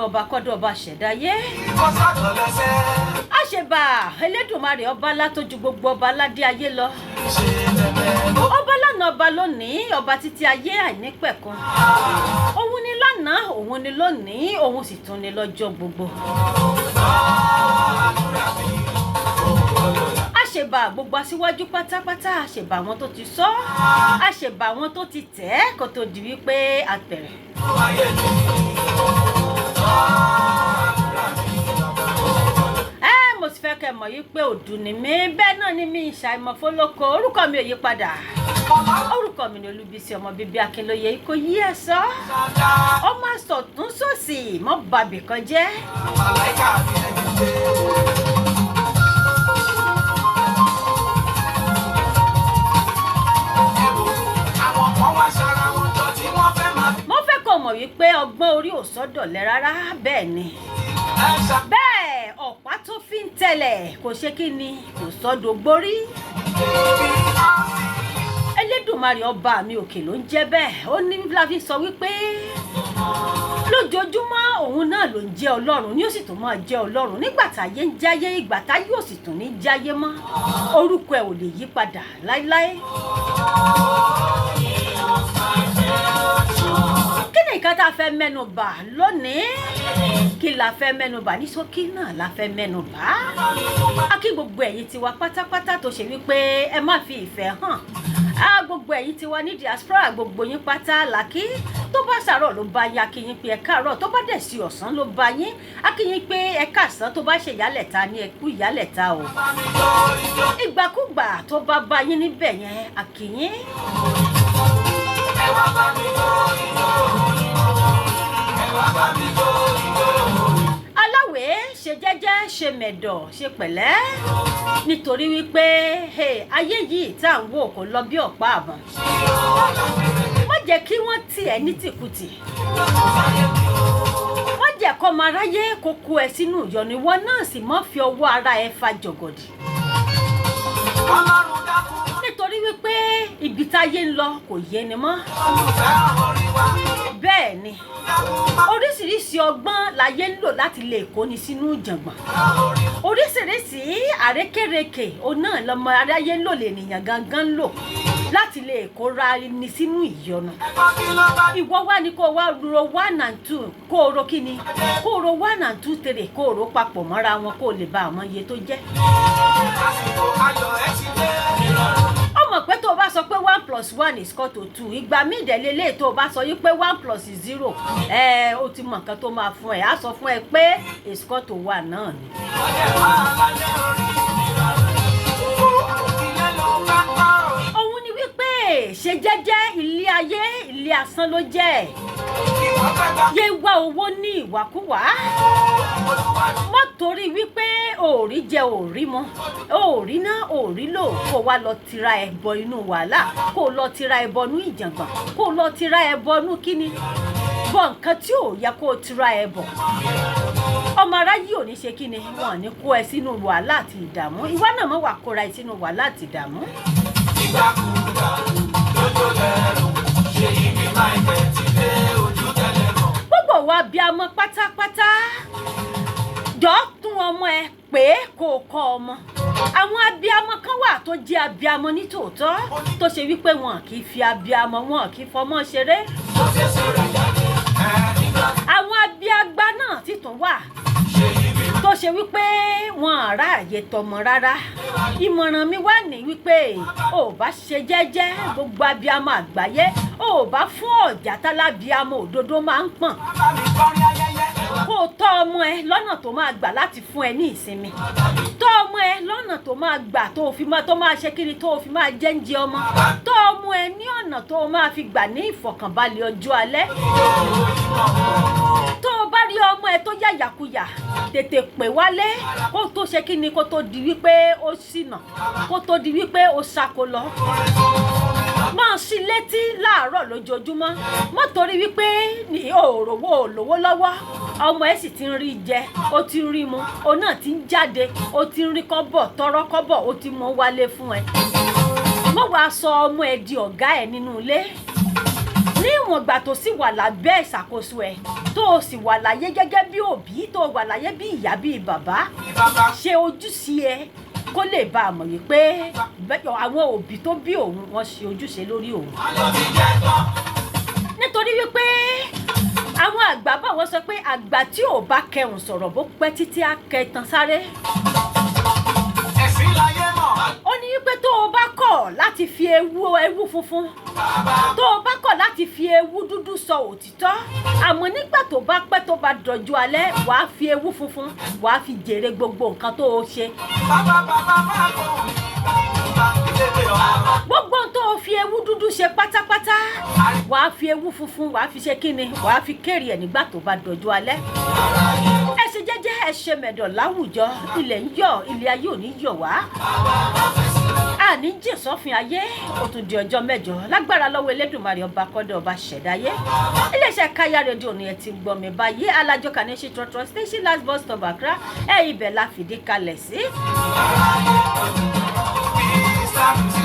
Ọlọ́run ọba kọ́dọ̀ ọba ṣẹ̀dáyé. Àṣebà Elédùmarè ọba látójú gbogbo ọba aládé ayé lọ. Ọba lánàá, ọba lónìí, ọba títí ayé àìnípẹ̀kun. Òun ni lánàá, òun ni lónìí, òun sì tún ni lọ́jọ́ gbogbo. Àṣebà gbogbo aṣíwájú pátápátá, àṣebà àwọn tó ti sọ, àṣebà àwọn tó ti tẹ̀ ẹ́ kó tó di wípé a bẹ̀rẹ̀. Ẹ mo sì fẹ́ kẹ́ mọ̀ yí pé òdù ni mí, bẹ́ẹ̀ náà ni mi ìṣàìmọ̀ fọlọ́kọ, orúkọ mi ò yí padà. Orúkọ mi ni Olúbísí ọmọ bíbí Akínlóye ikọ̀ yí ẹ̀ sọ. Ọmọ àsọ̀tún sòsì mọ́ bàbí kan jẹ́. Mo fẹ́ kó mọ̀ wípé ọgbọ́n orí ò sọ́dọ̀lẹ́ rárá, bẹ́ẹ̀ ni. Bẹ́ẹ̀ ọ̀pá tó fi ń tẹ̀lẹ̀ kò ṣe kí ni kò sọ́dọ̀ gborí. Elédùmarè ọba mi òkè ló ń jẹ́ bẹ́ẹ̀. Ó ní la fi sọ wípé lójoojúmọ́ òun náà ló ń jẹ́ Ọlọ́run, ni ó sì tún máa jẹ́ Ọlọ́run nígbà táyé ń jáyé, ìgbà táyé ò sì tún ní jáyé mọ́. Orúkọ ẹ̀ ò lè yí padà láéláé. Kí ni nǹkan tá a fẹ́ mẹ́nu bà lónìí? Kí la fẹ́ mẹ́nu bà ní ṣókí náà la fẹ́ mẹ́nu bà? A kí gbogbo ẹ̀yin tiwa pátápátá tó ṣe wípé ẹ má fi ìfẹ́ hàn. A gbogbo ẹ̀yin tiwa ní diaspora, gbogbo yín pátá làkí. Tó bá ṣàárọ̀ ló bá yín, a kí yín pé ẹ káàárọ̀. Tó bá dẹ̀ sí ọ̀sán ló bá yín, a kí yín pé ẹ káàsán. Tó bá ṣe ìyálẹ̀ta ní ẹ kú ìyálẹ̀ta o. Ìgbàkúgbà tó bá bá yín níbẹ̀ yẹn, a kí yín. Aláwẹ̀ ṣe jẹ́jẹ́, ṣe mẹ̀dọ̀, ṣe pẹ̀lẹ́, nítorí wípé ayé yìí tá à ń wò kò lọ bí ọ̀pá àbọ̀n. Má jẹ́ kí wọ́n tì ẹ́ ní tìkùtì. Má jẹ́ kó máa ráyé kó kó ẹ sínú ìyọnu, ìwọ náà sì má fi ọwọ́ ara ẹ fa jọ̀gọ̀dì. Nítorí wípé ibi táyé ń lọ kò yé ni mọ́. Bẹ́ẹ̀ ni oríṣiríṣi ọgbọ́n láyé ń lò láti lè kóni sínú ìjàngbọ̀n. Oríṣiríṣi àrékérekè òun náà lọmọ aráyé ń lò, lènìyàn gangan ń lò láti lè kóra ni sínú ìyọnu. Ìwọ wá ní kó wá ro 1 and 2, kó o ro kíni, kó o ro 1 and 2 3, kó o ro papọ̀ mọ́ra wọn kó o lè bá àwọn iye tó jẹ́. Ó mọ̀ pé tó o bá sọ pé 1 + 1 is equal to 2, ìgbà míì dẹ̀ lélẹ̀ tó o bá sọ yí pé 1 + 0, ẹ o ti mọ nǹkan tó máa fún ẹ, á sọ fún ẹ pé is equal to 1 náà ni. Òun ni wípé ṣe jẹ́jẹ́, ilé ayé ilé asán ló jẹ́. Yé wá owó ní ìwàkúwà. Má torí wípé òòrí jẹ òòrí mọ, òòrí ná òòrí lò, kó wá lọ tira ẹ bọ inú wàhálà, kó lọ tira ẹ bọnú ìjàngbọ̀n, kó lọ tira ẹ bọnú kíni, bọ nǹkan tí ò yẹ kó tira ẹ bọ̀. Ọmọ aráyé ò ní ṣe kíni, wọn ò ní kó ẹ sínú wàhálà àti ìdààmú. Ìwọ náà má wàá kóra ẹ sínú wàhálà àti ìdààmú. Ìgbàkúgbà lójó lẹ́rù, ṣe ibi máa ń tẹ̀ tí dé ojú tẹ́lẹ̀ mọ́. Gbogbo wa bí a mọ pátápátá, jọ tún ọmọ ẹ pé kó o kọ́ ọmọ. Àwọn abiamọ kan wà tó jẹ́ abiamọ ní tòótọ́, tó ṣe wípé wọn kì í fi abiamọ, wọn kì í fọmọ ṣeré. Àwọn abiagba náà sì tún wà tó ṣe wípé wọn àrà àyè tọmọ rárá. Ìmọ̀ràn mi wà ní wípé ò bá ṣe jẹ́jẹ́, gbogbo abiamọ àgbáyé, ò bá fún ọ̀já tálábiamọ òdodo máa ń pọ̀n. Kó o tọ́ ọmọ ẹ lọ́nà tó máa gbà láti fún ẹ ní ìsinmi. Tọ́ ọmọ ẹ lọ́nà tó máa gbà tó fi máa tó máa ṣe kíni tó fi máa jẹ́ ń jẹ ọmọ. Tọ́ ọmọ ẹ ní ọ̀nà tó máa fi gbà ní ìfọ̀kànbalẹ̀ ọjọ́ alẹ́. Tó o bá rí ọmọ ẹ tó yàyàkuyà, tètè pè wálé kó tó ṣe kíni, kó tó di wípé ó ṣìnà, kó tó di wípé ó ṣako lọ. Máa ṣí létí láàárọ̀ lójoojúmọ́. Má torí wípé ní òòròwó òlówó lọ́wọ́, ọmọ ẹ sì ti ń rí jẹ, ó ti ń rí mu, òun náà ti ń jáde, ó ti ń rí kọ́bọ̀ tọrọ kọ́bọ̀, ó ti mú wálé fún ẹ. Má wàá sọ ọmọ ẹ di ọ̀gá ẹ nínú ilé. Ní ìwọ̀n ìgbà tó sì wà lábẹ́ ìṣàkóso ẹ̀, tó o sì wà láyé gẹ́gẹ́ bí òbí, tó o wà láyé bí ìyá, bí bàbá, ṣe ojúṣe ẹ kó lè bá a mọ̀ wípé àwọn òbí tó bí òun, wọ́n ṣe ojúṣe lórí òun. Nítorí wípé àwọn àgbà bọ̀, wọ́n sọ pé àgbà tí ò bá kẹhùn sọ̀rọ̀, bó pẹ́ títí, á kẹtàn sáré. Ẹ̀sìn láyé mọ̀. Ó ní wípé tó o bá kọ̀ láti fi ewu funfun, tó o bá kọ̀ láti fi ewu dúdú sọ òtítọ́, àmọ́ nígbà tó bá pẹ́, tó bá dọ̀jú alẹ́, wàá fi ewu funfun, wàá fi jèrè gbogbo nǹkan tó o ṣe. Bàbá bàbá máa kó ìgbà ìdílé ọ̀rọ̀. Gbogbo ohun tó o fi ewu dúdú ṣe pátápátá, wàá fi ewu funfun, wàá fi ṣe kíni? Wàá fi kéré ẹ̀ nígbà tó bá dọ̀jú alẹ́. Ẹ ṣe jẹ́jẹ́, ẹ ṣe mẹ̀dọ̀ láwùjọ. Ilẹ̀ ń yọ̀, ilé ayé ò ní yọ̀ wá, àní jìn sọ́fin ayé. Ó tún di ọjọ́ 8 lágbára lọ́wọ́ Elédùnmarè, ọba kọ́dọ̀, ọba ṣẹ̀dáyé. Iléeṣẹ́ Káyá Rédíò ni ẹ ti ń gbọ́ mi báyìí, alájọ Kaneshie Trotro Station, last bus stop, Accra. Ẹ ibẹ̀ la fìdí kalẹ̀ sí. Mr.